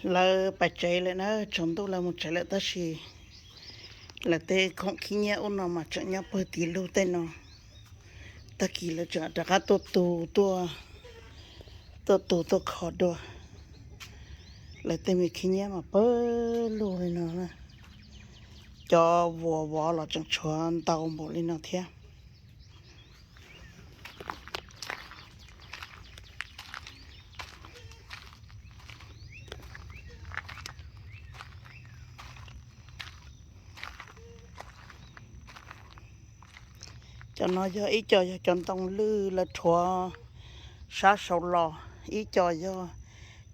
Lawv pais tsev lawm na, tsaus ntuj lawv mus tsev lawm tab sis lawv tej khoom khib nyiab ub no mas tseem nyob pawg tim lug tej no. Tag kis lawv tseem rov qab tuaj tu, tuaj, tuaj tu tuaj kho dua. Lawv tej me khib nyiab mas pawg lug li no. Cov vuas vov los tseem tshuav ntau npaum li no thiab. Cov no yog ib co yog cov ntoo lwj lawv rhuav sab saud los, ib co yog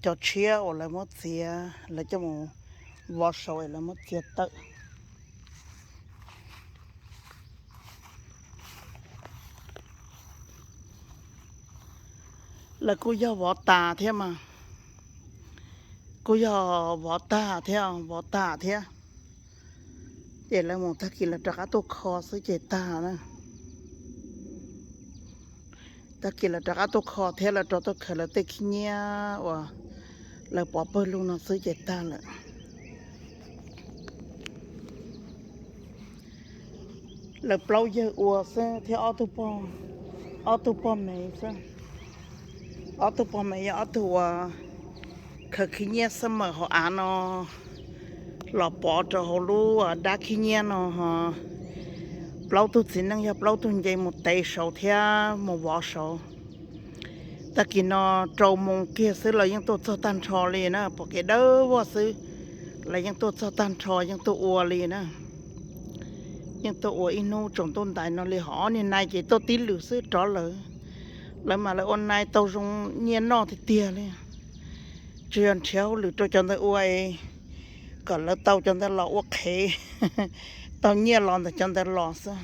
cov tshiab uas lawv muab txiav, lawv coj mus vov saud es lawv muab txiav tawm. Lawv kuj yog vov tas thiab mas, kuj yog vov tag thiab, vov tas thiab. Ces lawv mus tag kis lawv rov qab tuaj kho xwb ces tag na. Tag kis lawv rov qab tuaj kho thiab lawv rov tuaj khaws lawv tej khib nyiab uas lawv pov pawg lug no xwb ces tag lawm. Lawv plaub yawg ua xwb thiab ob tug pog me xwb. Ob tug pog me yog ob tug uas khaws khib nyiab xab mawm hauv av no los pov rau hauv lub dab khib nyiab no ho. Plaub tug txiv neej yog plaub tug nce mus tev saud thiab mus vov saud. Tag kis no rau moos kiag xwb los yeej tuaj txog tag nrho li na, pom kev dawb vog xwb los yeej tuaj txog tag nrho yeej tuaj ua li na. Yeej tuaj ua ib hnub tsaus ntuj ntais no li, ho ob niag nai ces tuaj tib lwm xwb rov lawm. Lawv mas lawv ua nai tau zoo nyiaj noj tiag tiag li. Tsuas yog nrhiav hauj lwm rau cov ntawd ua es kom lawv tau cov ntawd los ua qhev, tau nyiaj los ntawm cov ntawd los xwb.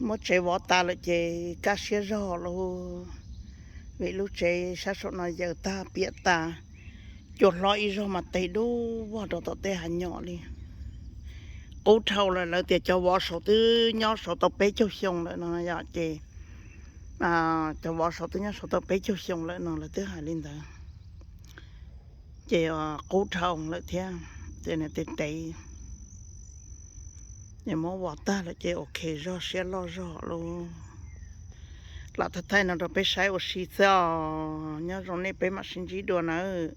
Muab tsev vov tas lawm ces kaj siab zog lauj, vim lub tsev sab saum no yaws tag piam tas, cua hlob ib zaug mas tes dub vog rau tom tej hav nyom li. Qub dhau lawm, lawv tias cov vov saud twb nyob saud tau peb caug xyoo lawm no yom, ces cov vov saud twb nyob saud tau peb caug xyoo lawm no lawv twb hais li ntawd. Ces qub dhau lawm thiab, ces nws tes tev, ces muab vov tag lawm ces ok zog siab loj zog lauj. Lam thaij thaij no rau peb saib ua si xwb os, nyob zoo nej peb mam sib ntsib dua nawb.